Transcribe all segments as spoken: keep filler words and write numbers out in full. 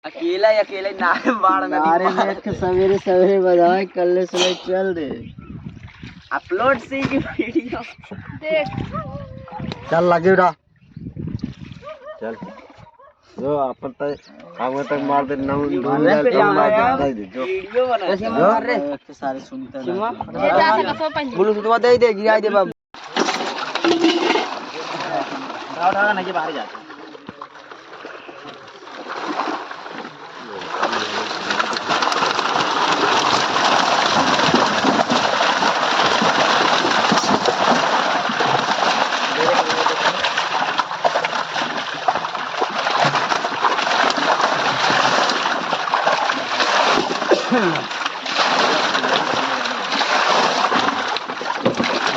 अकेला ही अकेले नारे बाढ़ में नारे भी देख के सवेरे सवेरे बजाए, कल से चल दे। अपलोड से की वीडियो। देख। चल लगे उड़ा। चल। जो अपन तक, आगे तक मार दे, नौ, नौ मार दे, मार दे, मार दे, जो। वीडियो बना। कैसे मार रहे? जो। सारे सुनते हैं। ब्लूटूथवा दे दे, गिरा दे बाबू। उठा, उठा, नहीं, बाहर जाते हैं।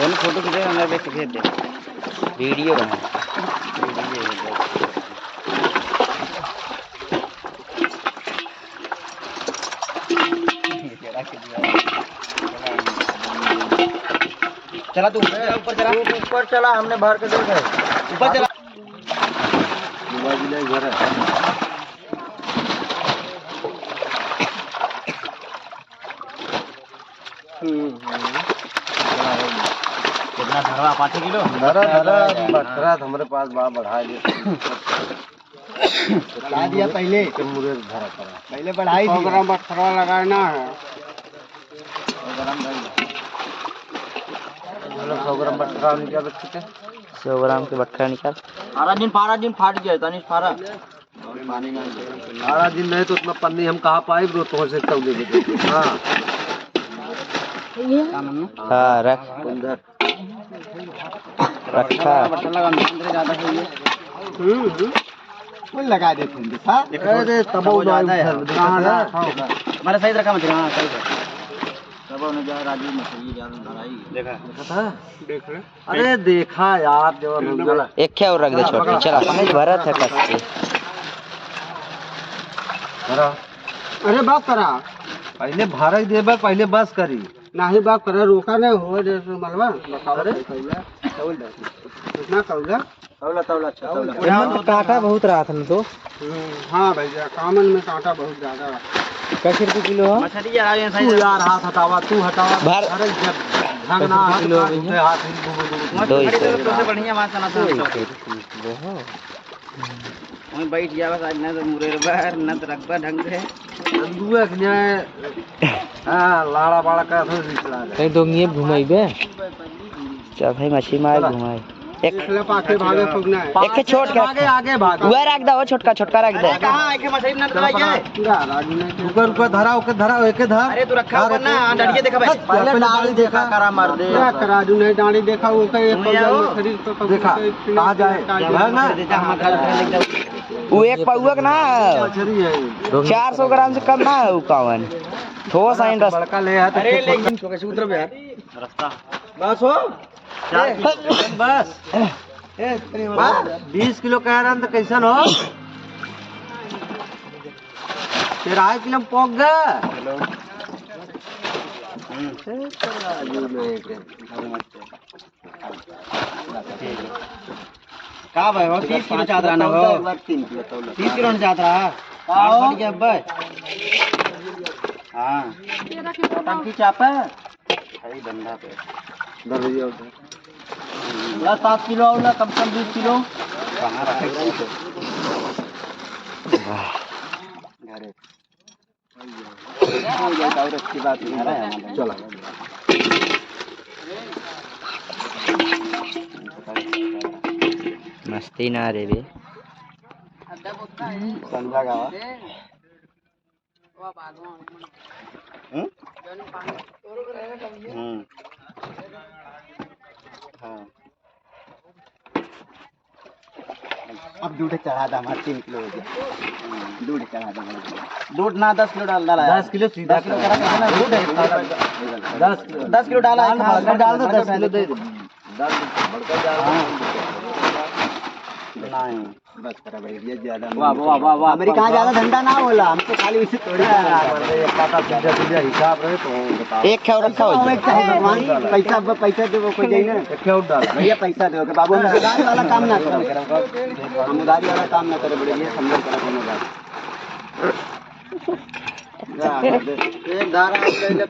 दोनों फोटो खींचे, हमें भेज दे। वीडियो बना। वीडियो बना। चला तू ऊपर चला, ऊपर चला। तू ऊपर चला, हमने भर के दे दे। ऊपर चला। मोबाइल ले घर है। हम्म, हम्म। कितना धरवा, पाँच किलो? धरा, धरा, बटखरा तो हमरे पास बा, बढ़ा दिया। बढ़ा दिया पहले। तो मुझे धरा पड़ा। पहले बढ़ाई सौ दिया। ग्राम बटखरा लगाना है। सौ ग्राम भाई। मतलब सौ ग्राम बटखरा निकाल रखे थे। सौ ग्राम के बटखरा निकाल। फारा दिन, फारा दिन फाट गया, तनिस फारा। फारा दिन नहीं तो उतना पन्नी हम कहाँ पाई, ब्रो, तुमसे तौले दे देते। हाँ। हाँ, रख। अंदर। रखा। बटन लगा, अंदर ज्यादा है ये। हम्म, हम्म। वो लगा देते हैं, हाँ? अरे, अरे, तब तब वो ज्यादा है। उधर, हाँ, हाँ, हाँ। हमारा सही रखा मछली, हाँ, सही है। तब उन्हें जा, राजू मछली ज्यादा धराई। देखा। देखा था? देख ले। अरे देखा यार, जो हम लोग एक क्या और रख दे छोटे, चला, भरत है कस के। भरा। अरे बात करा। पहले भरक देबे, पहले बस करी। नाही बाप करा, रोका नहीं हो रे मलवा, बताओ अरे। रे, कौला, कौला। कितना कौला? तौला, तौला, अच्छा, तौला। इनमें तो कांटा बहुत रहत न तो। हम्म, हाँ भैया, कामन में कांटा बहुत ज्यादा रहत। कैसे रुपये किलो हो? मछली यार, आज ऐसा ही तू यार हाथ हटावा, तू हटावा। भर। अरे जब ढंग ना हाथ किलो हो भैया? हाथ हिल घूम घूम। दो सौ। सबसे बढ़िया माछ आना था। दो सौ रुपये किलो हो। वहीं बैठ जा बस, आज ना तो मुरेरबा, ना तो रखबा ढंग से। नंदुआ के न्याय, हाँ, लाड़ा बाड़ा का थोड़ी निकला है। कहीं दोंगिए घुमाइबे। चल भाई, मछली मार चला। घुमाई। एक एक ले पाके भागे फूकना है। एक छोट के आगे, आगे भाग। वह रख दे, वो छोटका, छोटका रख दे। अरे कहाँ? एक मछली ना चला, चला। पूरा राजू नहीं रुका, रुका, धरा, ओके धरा, एके धर। अरे तू रखा धर, हुआ ना, एके। डंडिया देखा भाई। पहले पहले डाली देखा, करा मार दे। क्या करा, राजू नहीं डाली देखा, वो कहीं एक तू पगला आओ। मछली तो कम देखा, से एक कहाँ जाए? किलो है ना? वो एक पौवा के ना, मछली है। चार सौ ग्राम से कम ना है वो कावन। ठोस है इंडस्ट। बड़का ले है तो अरे, फिर लेकिन छोटे से उतर बे यार। रास्ता। बस हो? चार किलो, बस। ए, तेरी बस, बीस किलो कह रहा तो कैसन हो? तेरह किलो में पहुंच गए। हेलो। हम्म। का भाई, हो तीस किलो चाहत रहा ना हो? तीस किलो चाहत रहा? का हो? बढ़ गया भाई। हाँ। टंकी चापा? है ही धंधा पे। दर्जन उधर। ला सात किलो और ला, कम से कम बीस किलो। कहाँ रखे? घरे। हो जाए तो और अच्छी बात है, घर है हमारा। चला। मस्ती ना रे बे। संध्या गावा। हम्म? हम्म। हाँ। अब दूध चढ़ा दा, हमार तीन किलो हो गया। दूध चढ़ा दा, हमार दूध। दूध ना, दस किलो डाल डाला है। दस किलो सीधा दस किलो करा। करा ना, दूध है। दस किलो। दस किलो डाला है, डाल, हाँ, डाल दो, दस किलो दे दे। दस, बड़का डाल। हाँ। नहीं। बस करा भाई, ये ज्यादा वाह, वाह, वाह, वाह, हमरे वाह, कहाँ वाह। ज्यादा धंधा ना होला, हमको खाली उसे तोड़ी हाँ, का मतलब ये काटा सीधा सीधा हिसाब रहे तो बताओ। एक है और रखा हो एक चाहे भगवान, पैसा, पैसा दे वो कोई जाए ना। एक है और डाल। भैया पैसा दे, ओके बाबू, हम उधारी वाला काम ना करो। हम उधारी वाला काम ना करो, बड़े भैया, समझो करो कोनो बात। जा, जा, दे। एक धारा आप ले ले।